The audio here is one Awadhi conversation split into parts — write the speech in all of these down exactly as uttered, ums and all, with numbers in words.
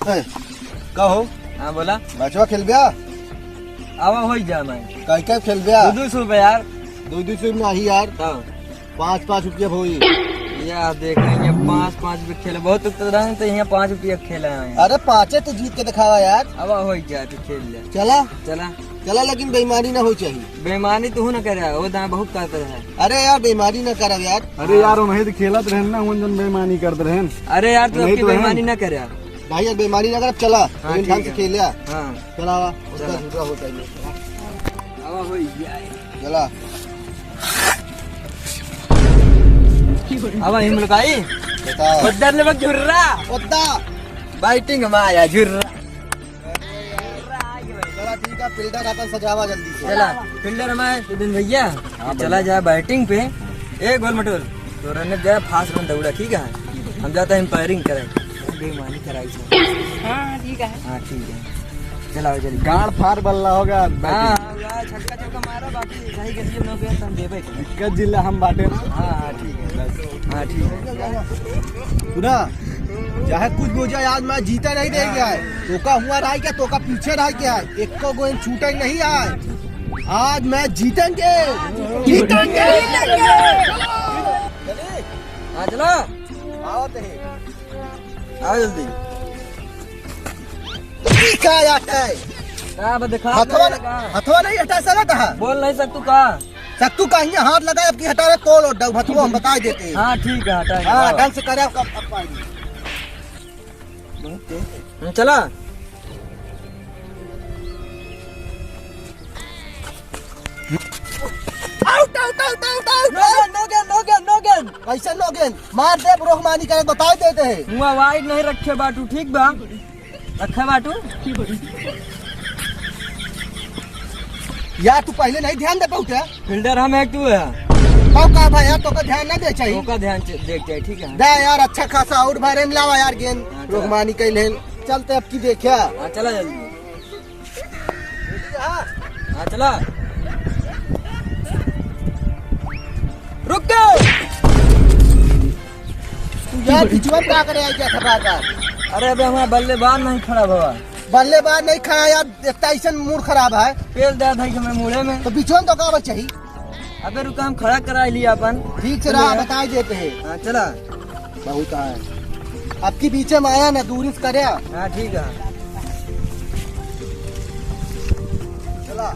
हैं। कहो। हाँ, बोला। मैचवा खेलब्या? आवा, होई जा मैं। काई काई खेलब्या? दो दो सौ रुपया यार। दो दो सौ में नाही यार। हाँ। पाँच पाँच रुपया होई। या देखेंगे, पाँच पाँच रुपया खेले। बहुत तो रहे तो यहाँ पाँच रुपया खेले हैं। अरे, पाँचे तो जीत के दिखावा यार। आवा, होई जा, तो खेल ले। चला। चला। चला, लेकिन बेईमानी ना होई चाहिए। बेईमानी तू ना करे, वो दाएं बहुत करत रहे। अरे यार, बेईमानी ना करब यार। अरे यार, उन्हें तो खेलत रहन ना, उन जन बेईमानी करत रहन। अरे यार, तू उन्हें अबकी तो रहन। बेईमानी ना करे। भाई यार, बेईमानी ना करब, चला। हाँ, लेकिन ठीक ढंग से है। खेल यार। हाँ। चला, आवा, चला। उसका झूठा होता है। आवा, हो गया है। चला। आवा, हिम लुकाई। बताओ। बदर ले बक झुर्रा। ओद्दा। बैटिंग में आया झुर्रा। चला ठीक है, fielder अपन सजावा जल्दी से। चला, fielder हमारे सुदिन भैया, हाँ चला भैया। जाए batting पे। ए गोल मटोल, तो रन गया, fast run दौड़ा, ठीक है? हम जाता है umpiring कराए। बेईमानी कराई से। हाँ, ठीक है। हाँ, ठीक है। चला, चल। गाड़ फाड़ बल्ला होगा हाँ, batting। हाँ, छक्का चौका मारा, बाकी सही गेंद, no गेंद हम देबे करें। दिक्कत जिला हम बाटे ना। हाँ, हाँ, ठीक है। बस। हाँ, ठीक है। सुना, चाहे कुछ भी हो जाए, आज मैच जीते नहीं देंगे आए। तोका हुआ रहा क्या, तोका पीछे रहा क्या, एको गेंद छूटे नहीं आए। आज मैच जीतेंगे, जीतेंगे। हाँ, चलो। आओ जल्दी। ई का यार है? का बा, दिखा हथवा दे न-, का? हथवा नहीं हटा सकत है। बोल नहीं सकतू का? सकतू का, हियाँ हाथ लगाए, अबकी हटावे, तोड़ और डब हथवा हम बताए देते हैं। हाँ, ठीक है, हटा हाँ, दो। ढंग से करे, अब, अब पाएंगे। बहुत तेज है। हम्म, चला। Out, out, out, out, out, No out। गेंद, no गेंद, no गेंद, no गेंद। कैसे no गेंद? मार दे, रोकमानी करे, बताए देते हैं। हुआ wide नहीं रखे बाटू, ठीक बा? रखे बाटू? यार, तू पहले नहीं ध्यान दे पाउते। Fielder हम एक तू है। तब का भाई यार, तोका ध्यान ना दे चाहिए। तोका ध्यान च-, देख जाए, ठीक है? दे यार, अच्छा खासा out भरे न लावा यार गेंद। हाँ, चला। रोकमानी कइले। चलते अबकी देखिया। हाँ, चला जल्दी। हाँ, चला। रुक गए। तू यार, बीचवा में का करे आई गया था बार-बार? अरे, अबे हमारा बल्लेबाज नहीं खड़ा भवा। बल्लेबाज नहीं खड़ा यार, देखता ऐसन mood खराब है। पेल दे भाई हमें मुड़े में। तो बीचवा में तो का बच्चा ही? अबे रुका, हम खड़ा करा लिया अपन। ठीक से रहा, बताई देते हैं। हाँ, चला। बहुत आए। अबकी बीचे में आया ना, दूरी से करे। हाँ, ठीक है। चला।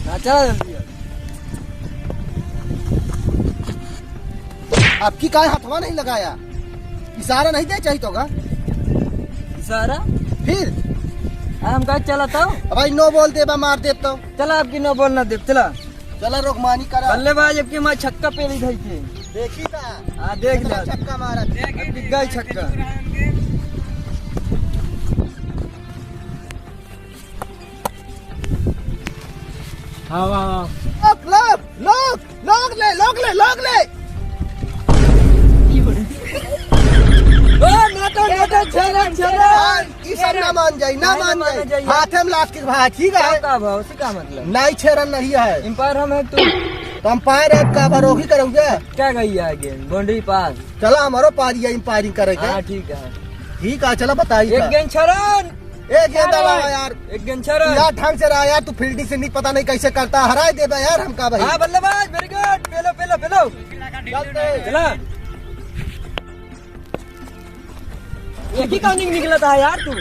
हाँ, चला जल्दी। अबकी काहे हथवा नहीं लगाया? इशारा नहीं दे चाहिए तोका? इशारा? फिर? आ, हम कहा चला तो? अब भाई no ball देबा, मार देब तो। चला, अबकी no ball ना देब, चला। चला, रोकमानी करा। बल्लेबाज अबकी माँ छक्का पेली धई के। देखी था। हाँ, देख कितना ले। छक्का मारा। अबकी गई छक्का। हाँ, वाह, वाह। लोग, लोग, लोग, लोग ले, लोग ले, लोग ले। ओ, नोटो, नोटो, छेड़ा, छेड़ा। हाँ, ई सब ना मान जाई, ना मान जाई। हाथे में लात के भाई, ठीक है? का भाव, उसी का मतलब? नहीं, छह run नहीं है। Umpire हम है तू। तो umpire है, का भरोगी करोगे? क्या गई है गेंद? Boundary पार। चला, हमारो पारी है, umpiring करेगा। हाँ, ठीक है। ठीक है, चला, बताई एक था। गेंद छह run। ए, गेंद अलावा यार। एक गेंद छह run। यार, ढंग से रहा यार, तू fielding से नहीं, पता नहीं कैसे करता, हराए देबा यार हमका भाई। हाँ, बल्लेबाज, very good। पेलो, पेलो, पेलो। चलते। चला। एक ही काउंटिंग निकला था यार तू।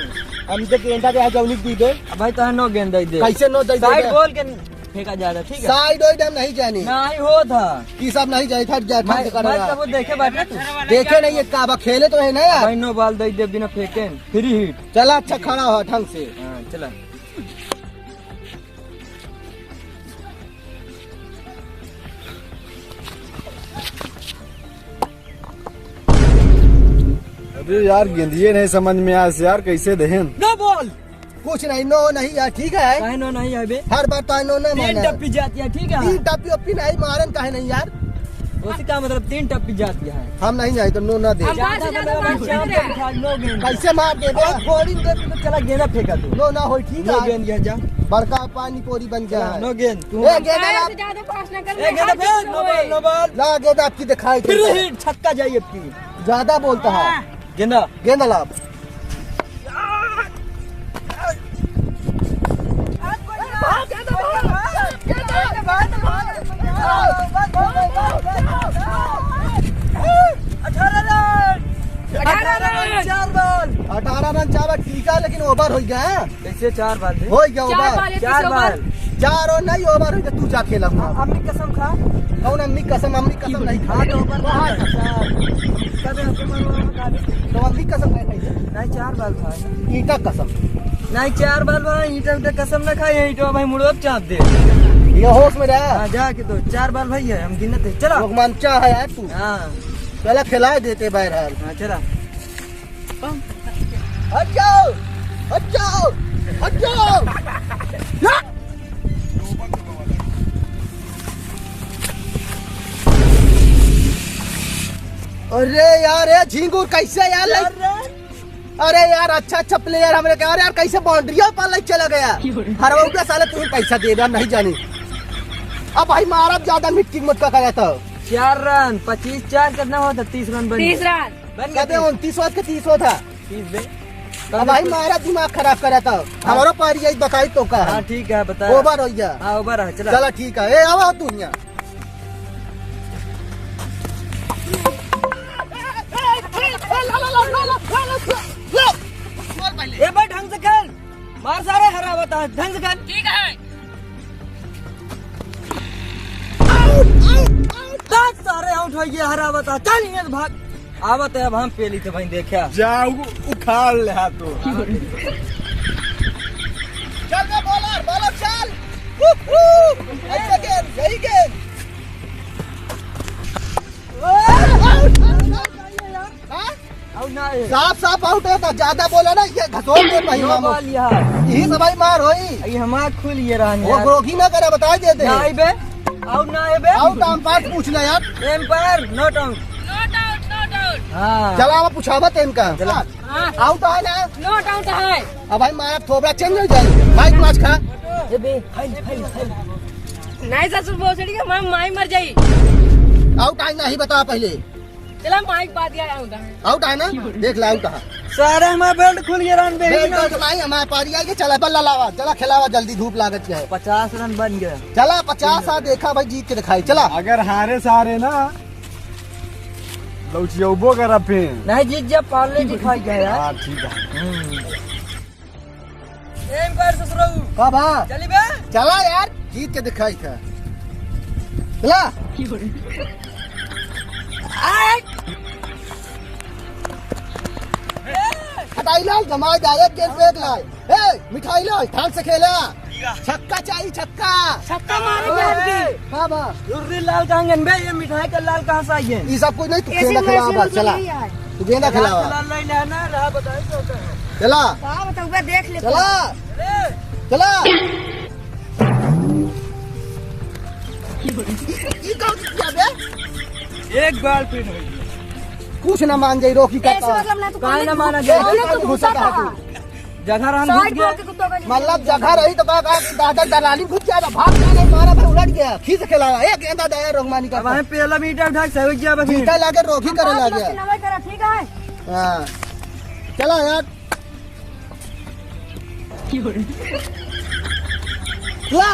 हम तो गेंदा के आज उन्नीस दी दे। अब भाई, तो no गेंद दे दे। कैसे no दे दे? Side ball के फेंका जा रहा, ठीक है? Side वाइड हम नहीं जानी। नहीं होत है। ई सब नहीं जाई, हट जा, मैं, ठंड करा। मैं तब वो देखे बाटे तू। देखे नहीं है, का बा, खेले तो है ना यार। भाई, no ball दे दे बिना फेंके, free hit। चला, अच्छा खड़ा हो ढंग से। हाँ, चला। अरे यार, गेंदिये नहीं समझ में आस यार, कैसे देहेन? No ball। कुछ नहीं, no नहीं यार, ठीक है। काहे no नहीं है बे? हर बार तो no ना तीन माना। टप्पी जाती है, ठीक है? तीन टप्पी ओप्पी नहीं मारन, काहे नहीं यार? उसी का मतलब तीन टप्पी जाती है। हम नहीं जाए तो no ना दे। हम ज्यादा ज्यादा बोला, मार चार दे। टप्पी खा, no गेंद। कैसे मार दे बे? और थोड़ी देर में चला गेंदा फेंका तू। No ना होई, ठीक no है। गेंद गया जा। बड़का पानी पूरी बन गया है। No गेंद। ए, गेंदा ला। ज्यादा पास ना कर, ए, गेंदा फेंक, no ball, no ball। ला, गेंदा आपकी दिखाई दे। Free hit, छक्का जाइए आपकी। ज्यादा बोलता है। गेंदा। गेंदा ला। अठारह रन। अठारह रन, चार बॉल। अठारह रन, चार बॉल, ठीक है, लेकिन ओवर हो गया। कैसे चार बॉल रे? हो गया चार ओवर। बॉल, चार इक्कीस ओवर। बॉल। चार और नहीं, ओवर हो गया, तू जा खेला हुआ। अम्मी कसम खा। कौन अम्मी कसम? अम्मी कसम नहीं खा। हाँ, तो ओवर कौन खा। है? कबे हमको मारो, मारो, खा दे। तो अम्मी कसम नहीं खाई। नहीं, चार बॉल भाई। ईटा कसम। नहीं, चार बॉल भाई, ईटा, ईटा कसम ना खाए, ईटा भाई मुड़वा चाप दे। ये होश में रहा। हाँ, जाके तो चार बॉल भाई है, हम गिनते हैं। चला। लोग मानचा है यार तू। हाँ। चला, खिला देते बाहर हाल। हाँ, चला। हट जाओ, हट जाओ, हट जाओ। या! अरे यार, ये झींगुर कैसे यार, लाइक, अरे यार, अच्छा, अच्छा प्लेयर हमरे के, अरे यार, कैसे बाउंड्री पर लाइक चला गया? हरवाऊ का साले, तुम्हें पैसा दे रहा, नहीं जानी। अब भाई, मारा ज्यादा मिटकी मटका करा था। चार रन, पच्चीस चार कितना होता? तीस रन बन तीस गया। रन। बन गया कदे तीस। उनतीस होत के तीस होत था। तीस बे। अब भाई, मारा दिमाग खराब करा था। हाँ। हमारा पारी आई, बताई तो का है? हाँ, ठीक है, बता। ओवर हो गया। हाँ, ओवर है, चला। चला, ठीक है। ए, आवा तू यहाँ। ए भाई, ढंग से खेल। मार सारे, हरा बता, ढंग से खेल। ठीक है। आउट, आउट, आउट। सारे आउट हो गया, हरा बता। चल, यहाँ से भाग। आवत है, अब हम पेली थे भाई, देखा। जा, उ-, उखाड़ ले हाथ तो। चल बे बॉलर, बॉलर चल। हू, हू। ऐसे गेंद, यही गेंद। आउट, आउट, आउट, आउट। हाँ? आउट ना है। साफ, साफ आउट है, तो ज्यादा बोला ना, ये घसोट दे भाई नो मामू। बॉल यार। यही से भाई मार होई। ये हमार खुल ये रहन वो यार। गोगी ना करे, बता दे दे। ना आई बे। आउट ना है बे। आउट, अंपायर पूछ ले यार। अंपायर, not out। Not out, not out। हाँ। चला, अब पूछावा तेन का। चला। हाँ। आउट है ना? Not out है। अब भाई, मारा थोबड़ा चेंज हो जाए। माइक माच खा। ए बे, फाइल, फाइल, फाइल। नहीं ससुर, भोसड़ी के माँ, माई मर जाई। आउट है, नहीं बता पहले। चला, माइक बात गया, आउट है। आउट है ना? देख ले, आउट है। सारे हमारे बेल्ट खुल गया, रन बे। बेल्ट तो नहीं, हमारे पारी आई के, चला, बल्ला लावा, चला, खिलावा जल्दी, धूप लागत है। पचास रन बन गया। चला, पचास आ, देखा भाई, जीत के दिखाई, चला। अगर हारे सारे ना, लौचियौबो करा फिर। नहीं, जीत जा, पार्ले जी खाई गया यार। हाँ, ठीक है। हम्म। एक बार ससुरऊ। का बा? चली बे? चला यार, जीत के दिखाई था। चला। हटाई लाल, जमाई direct गेंद फेंक लाल। ए, मिठाई लाल, ध्यान से खेला। छक्का चाहिए, छक्का। छक्का मारे ओए। जान की। हाँ बा। रुर्री लाल कहाँ गन बे? ये मिठाई का लाल कहाँ से आई है? ये सब कुछ नहीं, तू ऐसे गेंदा वैसे खिलावा, मतलब चला। नहीं आए। तू गेंदा खिलावा। लाल लाल नहीं लेना, रहा बताइए क्या होता है। चला। का बताऊँ बे, देख ले। चला। अरे। चला। ये कौन किया बे? एक बार फिर हो गया। कुछ ना मान जाई, रोकी का ऐसे का। मतलब ना तू काहे ना माना जाए? बोले तो घुसा घुसा कहा। कहा। जगह रहन साइड घुस गया। मार के कुत्तों का नहीं मतलब जगह रही तो का, का कि दादा दलाली घुस जाएगा, भाग जाने मारा भाई उलट गया, खींच के लावा, एक गेंदा दया रोगमानी का। अब हमें पहला मीटर उठा के सही गया बस। जीता लागे रोगी करे बात लागे। मस्ती ना करा, ठीक है? हाँ। चला यार। ला।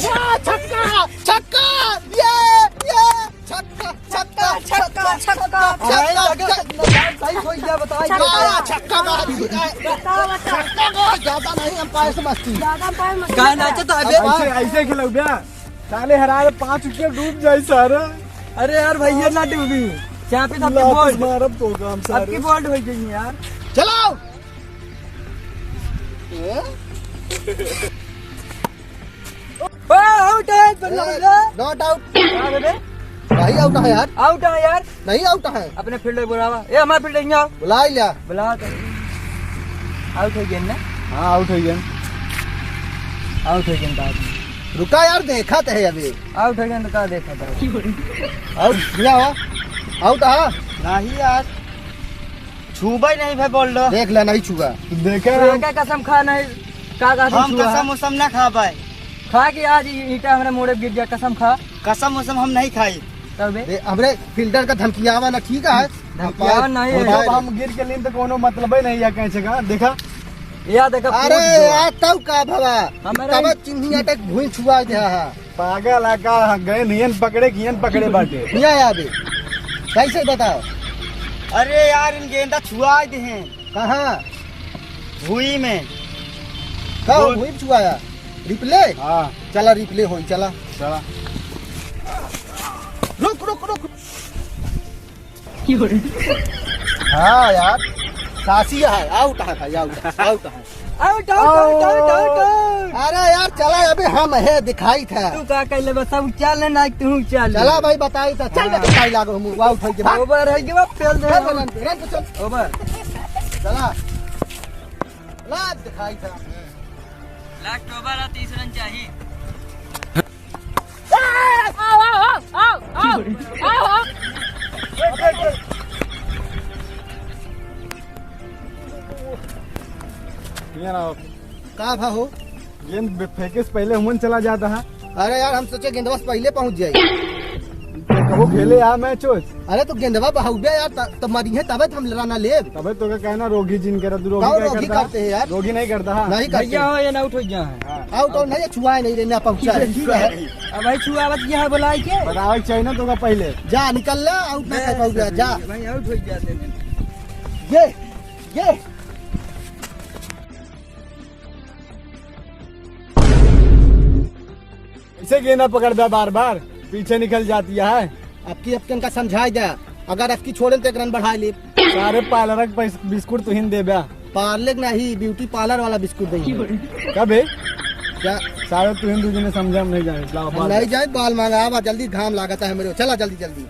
वाह, छक्का, छक्का, ये, ये, छक्का, छक्का, छक्का, छक्का, छक्का, छक्का, छक्का, छक्का। सही हो गया, बताइए। छक्का। छक्का, छक्का का, बता, बता। छक्का का ज्यादा नहीं, अंपायर से मस्ती। ज्यादा अंपायर मस्ती काहे करता। नाचत है बे? ऐसे, ऐसे खेलो बे। साले हरारे पाँच विकेट डूब जाए सारे। अरे यार भैया ना डूबी। चापी तो आपकी लात बोल्ड। मारब तो काम सारे। आपकी बोल्ड हो गई यार। चलाओ। ओ, आउट है, बल्ला, ए, बल्ला। नॉट आउट। अरे बे। भाई आउट है यार। आउट है यार। नहीं आउट है। अपने फील्डर बुलावा। ए, हमारे फील्डर यहाँ आओ। बुला ही लिया। बुला तो। आउट हो गया ना? हाँ, आउट हो गया। आउट हो गया तो आदमी। रुका यार, देखा तो है अभी। आउट हो गया तो का देखा था? आउट, क्या हुआ? आउट है? नहीं यार। छूबे नहीं भाई, बोल दो। देख ले, नहीं छुआ। देखे तो हम एका कसम खा नहीं, का कसम हम छुआ? कसम उसम ना खा पाए। खा के आज ई-, ईंटा हमरा मोड़े गिर गया, कसम खा। कसम उसम हम नहीं खाई। तब बे? दे, हमरे फील्डर का धमकियावा ना, ठीक है? धमकियावा नहीं है। जब हम गिर के लीन तो कोनो मतलबे नहीं है कहीं से का, देखा? या देखा, अरे फूट गया। यार, तब का भवा? हमारा तब चिन्ही अटक भुई छुआ दे हा। पागल है का? गए नियन पकड़े, कियन पकड़े बाटे। या, या बे। कैसे बताओ? अरे यार, इन गेंदा छुआ दे हैं। कहाँ? भुई में। का बोल। भुई में छुआया? रिप्ले? हाँ। चला, रिप्ले होई, चला। चला। रुक, रुक, रुक। हाँ यार, सासी है, आउट है भाई, आउट है, आउट है। आउट, आउट, आउट, आउट, आउट, आउट। अरे यार, चला, अबे हम है, दिखाई था। तू का कहले बस, सब चल ना, तू चल। चला भाई, बताई था, चल हाँ। ना, बताई लागो, हम आउट होई के बाद। ओवर है के बाद फेल दे। चल, रन पे, रन पे चल। ओवर। चला। ला, दिखाई था। लास्ट ओवर है, तीस रन चाहिए। आओ, आओ, आओ, आओ, आओ, आओ। ये ना हो। का भा हो? गेंद बे-, फेंके से पहले हुमन चला जाता है। अरे यार, हम सोचे गेंदवा से पहले पहुंच जाए। तो कहो खेले आ मैच वैच। अरे तो गेंदवा बहाउबे यार, त-, तब मरी है, तबे तो हम रन लेब। तबे तो का कहना रोगी जिन करा, तू रोगी कहो क्या रोगी करता? करते हैं यार। रोगी नहीं करता, हाँ। नहीं करते। भैया हो, ये ना आउट हो गया है। हाँ। आउट, आउट नहीं, ये छुआ है नहीं रे, ना पहुंचा है, ठीक है। अब भाई छुआवत ये है, बुलाए के? बतावे के चाहिए ना तोका पहले। जा, निकल ले, आउट ना कर पाऊंगा, जा। भाई आउट हो जाते हैं। ये, ये। इसे गेंदा पकड़ दे बार बार, पीछे निकल जाती है। अब की, अब की इनका समझाई दे, अगर अब की छोड़े तो एक रन बढ़ा ले। सारे पार्लर के पैस-, बिस्कुट तुहिन देबे। पार्ले के नहीं, ब्यूटी पार्लर वाला बिस्कुट देंगे। कबे? क्या? सारे तुहिन दू जने समझे, हम नहीं जाने। लाओ, हम बाल नहीं दे। जाए, बाल मांगा, आवा जल्दी, घाम लागत है मेरे, चला जल्दी जल्दी।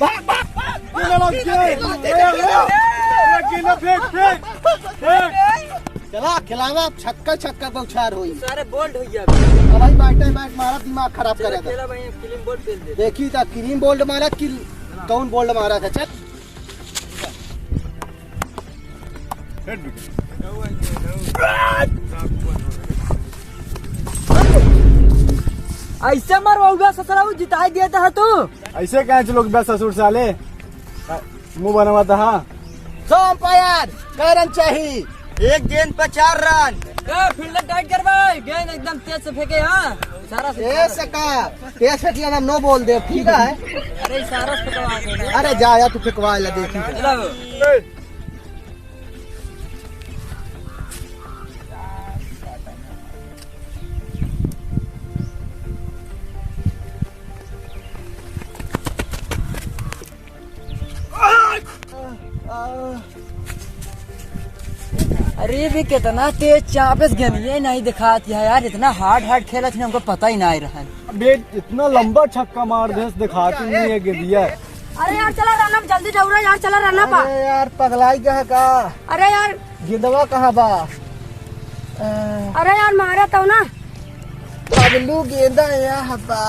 भाग, भाग, भाग, भाग। ये लो, ये, ये, ये, ये, ये, फेंक, फेंक, फेंक। चला, खिलावा, छक्का, छक्का बौछार होई। सारे बोल्ड हो गया। अब भाई, बैठे, बैठ, मारा, दिमाग खराब चलो, करे था। खेला भाई, क्लीन बोल्ड पेल दे। देखी था, क्लीन बोल्ड मारा कि कौन बोल्ड मारा था, चल। ऐसे मरवाऊंगा ससुरा, वो जिताई दिया था तू। ऐसे कहे चलो बे ससुर साले, मुंह बनवाता हा। सौ अंपायर, कै रन चाही? एक गेंद पर चार रन। ए, फील्डर टाइट कर भाई, गेंद एकदम तेज से फेंके, हाँ। सारा से ए, सका, तेज फेंक लेना, हम नो बोल दे, ठीक है? अरे, सारा से फेंकवा दे। अरे, जा यार, तू फेंकवा ले, देखी। चलो। अरे भी कितना तेज चापे से गेंद, ये नहीं दिखाती है यार, इतना हार्ड हार्ड खेलत है, हमको पता ही नहीं रहा। अबे इतना लंबा छक्का मार दे, दिखाती नहीं है गेंदिया। अरे यार चला रन अप, जल्दी दौड़ा यार, चला रन अप। अरे यार पगलाई गया है का? अरे यार गेंदवा कहाँ बा? अ, अरे यार, मारा तो ना। पगलू गेंदा यहाँ बा।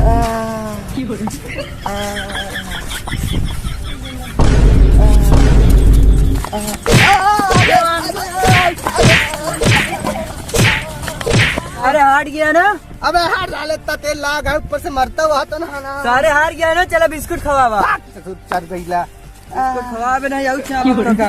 अ, अ, अ, अरे, हार गया ना? अबे, हार डाले, इतना तेल लाग है, ऊपर से मरता हुआ तो ना, ना। सारे हार गया ना, चला बिस्कुट खवावा। भाग, चल गईला। इसको खवाबे नहीं, आऊ चाप रखा।